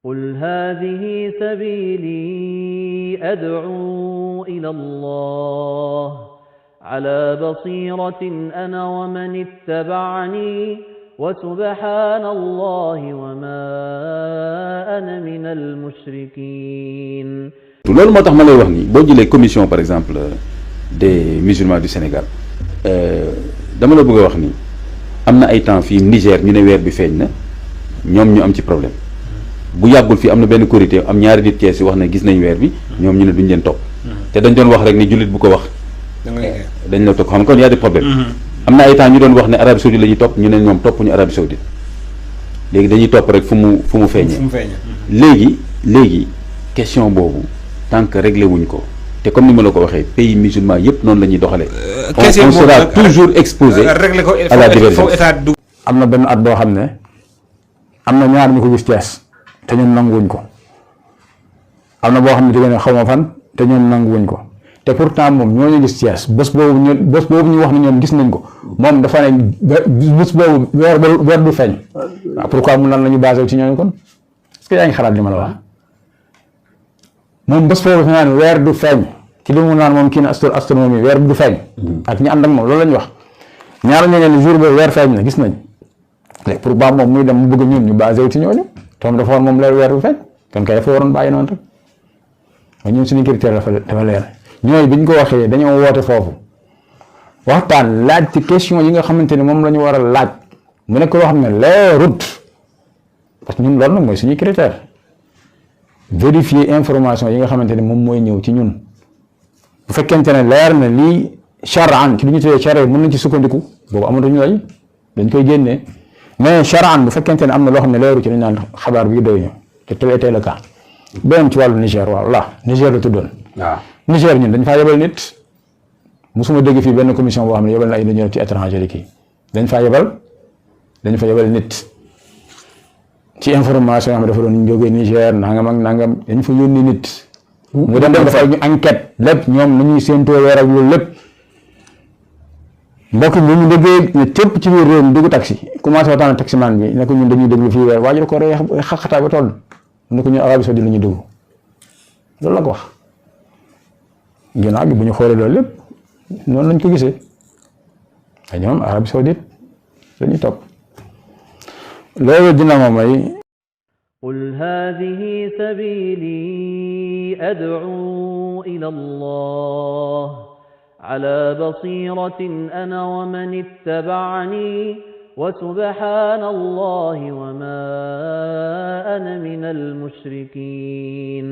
قل هذه سبيلي أدعو إلى الله على بصيرة أنا ومن اتبعني وسبحان الله وما أنا من المشركين. loolu moo tax ma lay wax ni boo jëlee commission par exemple des musulmans du Sénégal dama la bëgg a wax ni am na ay temps fii Niger ñu ne weer bi feeñ na ñoom ñu am ci problème bu yàggul fii am na benn korité am ñaari nit kees yi wax ne gis nañ weer bi ñoom ñu ne duñ leen topp te dañ doon wax rek ni jullit bu ko wax dañ la topp xam nga kon y a des problèmes am na ay temps ñu doon wax ne Arabie Saoudite la ñuy topp ñu ne ñoom topp ñu Arabie Saoudite léegi dañuy topp rek fu mu feeñee léegi question boobu tant que réglé wuñ ko te comme ni ma la ko waxee pays musulman yëpp noonu la ñuy doxalee on sera toujours exposé à la divergence. am na benn at boo xam ne am na ñaar ñu ko gis Thiès te ñun nanguwuñ ko am na boo xam ne jóge ne xaw ma fan te ñoom nanguwuñ ko te pourtant moom ñoo ñu gis Thiès bés boobu ñu wax ne ñoom gis nañ ko moom dafa ne bés boobu weer du feeñ waaw pourquoi mu lan la ñu basé ci ñooñu kon est-ce que yaa ngi xalaat li ma la wax moom bés boobu dafa naan weer du feeñ ci li mu naan moom kii na astronomie weer du feeñ ak ñi ànd ak moom loolu la ñu wax ñaar ñu ne jour boobu weer feeñ na gis nañ léegi pourquoi moom muy dem mu bëgg ñun ñu basé wu ci ñooñu tom dafa war moom la weer du feeñ kon kay dafa waroon bàyyi noonu rek ñun suñu critère dafa leer ñooy bi ñu ko waxee dañoo woote foofu waxtaan laaj ci question yi nga xamante ne moom la ñu war a laaj mu nekk loo xam ne leerut parce que ñun loolu nag mooy suñuy critère vérifier information yi nga xamante ne moom mooy ñëw ci ñun bu fekkente ne leer na lii charan ci lu ñu tuddee chara mën nañ ci sukkandiku boobu amatuñu lay dañ koy génnee mais charan bu fekkente ne am na loo xam ne leeru ci dañ naan xabaar bi doy ñu te tel était le cas beneen ci wàllu Niger waaw la Niger la tuddoon waaw Niger ñun dañ faa yebal nit musuma dégg fii benn commission boo xam ne yebal na ay dañu ci étranger yi kii dañ fa yebal nit ci information yoo xam ne dafa doon jógee Niger nangam ak nangam dañ fa yónni nit mu dem dafa ñu enquête lépp ñoom nañuy séentoo weer ak loolu lépp mbokk bi ñu déggee ne cëpp ci biir réew mi dugg taxi commencé waxtaan ak taximan bi ne ko ñun dañuy déglu fii weer waajal ko rey xaqataa ba toll ne ko ñun Arabie Saoudite la ñuy dugg loolu la ko wax ginnaaw bi bu ñu xoolee loolu lépp noonu lañ ko gisee ay ñoom Arabie Saoudite dañuy topp loolu dina ma may قل هذه سبيلي أدعو إلى الله على بصيرة أنا ومن اتبعني وسبحان الله وما أنا من المشركين